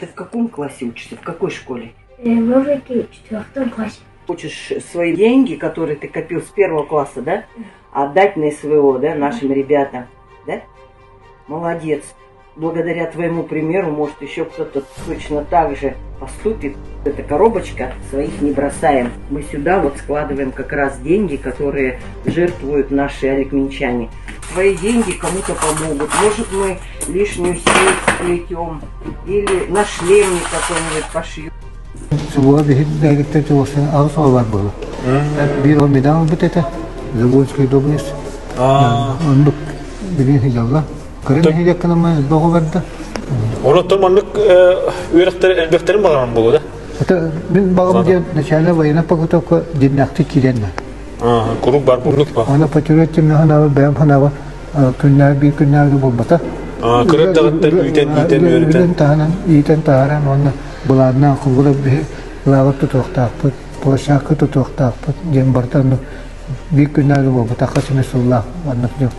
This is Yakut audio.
Ты в каком классе учишься? В какой школе? Мы в четвертом классе. Хочешь свои деньги, которые ты копил с первого класса, да, отдать на СВО, да, нашим ребятам, да? Молодец. Благодаря твоему примеру, может, еще кто-то точно так же поступит. Эта коробочка, своих не бросаем. Мы сюда вот складываем как раз деньги, которые жертвуют наши олекминчане. Твои деньги кому-то помогут. Может, мы лишнюю сеть сплетем или нашлемник какой-нибудь пошьем. Субуга биһир нэһиликтер чугастан аҕыс оҕо бар буолар. Биир оҕо медаль ылбыт этэ. Заводской доблесть. Оннук билин сылдьаллар. Кыра нэһилиэккэ элбэх оҕо барда. Онон маннык үөрэхтэр элбэхтэрин баҕаран буолуо да? Это мин баҕам диэн начальная военная подготовка дьиннээхтик киирэн Куруук бар курдук ба. Аны патриот тиммэ ханаба бэйэм ханаба күннээҕи биир күннээҕи буолбата. Кыра даҕыттан үүтэн иитэн үөрэтэн. таһынан иитэн таһааран уонна былааннаан холбура биһи лааҕыр тутуохтаахпыт, площадка тутуохтаахпыт диэн барыта оннук биир күннээҕи буолбатахха сэмэ сыллаах маннык диэн.